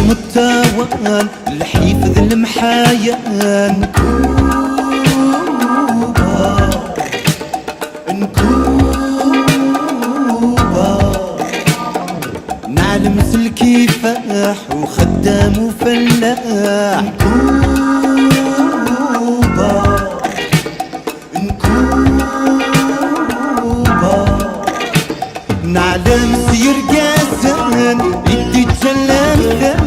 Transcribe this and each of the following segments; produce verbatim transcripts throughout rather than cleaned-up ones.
Ṭṭawan, lḥif d lemḥayan. Nkuba, nkuba. Neɛlem s lkifaḥ uxeddam ufellaḥ. Nkuba, nkuba. Neɛlem s yergazen i d-iǧǧan lamtal.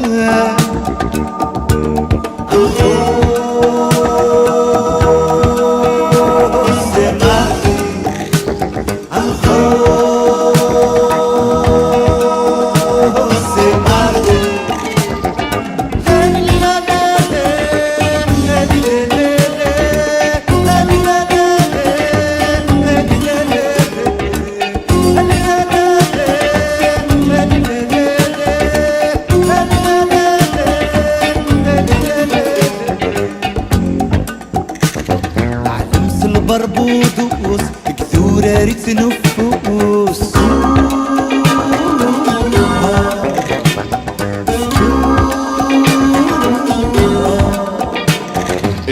Ɛlem s lberbudus deg turar i ttnuffus.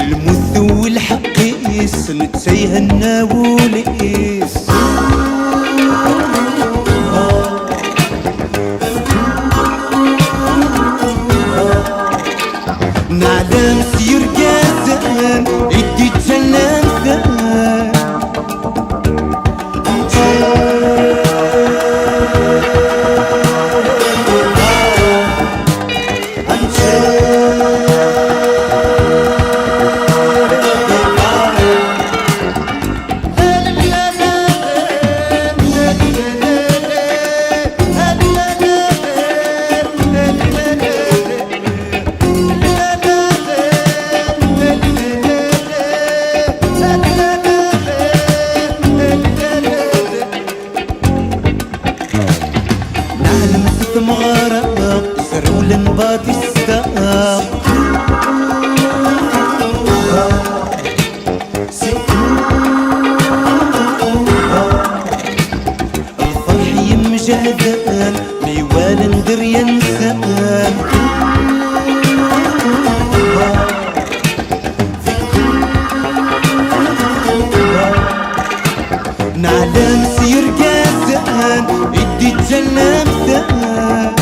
Lmut tewwi lḥeqq-is, netta ihenna wul-is. Neɛlem s yergazen i d-iǧǧan lamtal. Neɛlem s tmeɣra, zerwlen Batista. Lferḥ yemjehden mi walan dderya-nsen. Neɛlem s yergazen i d-iǧǧan lamtal.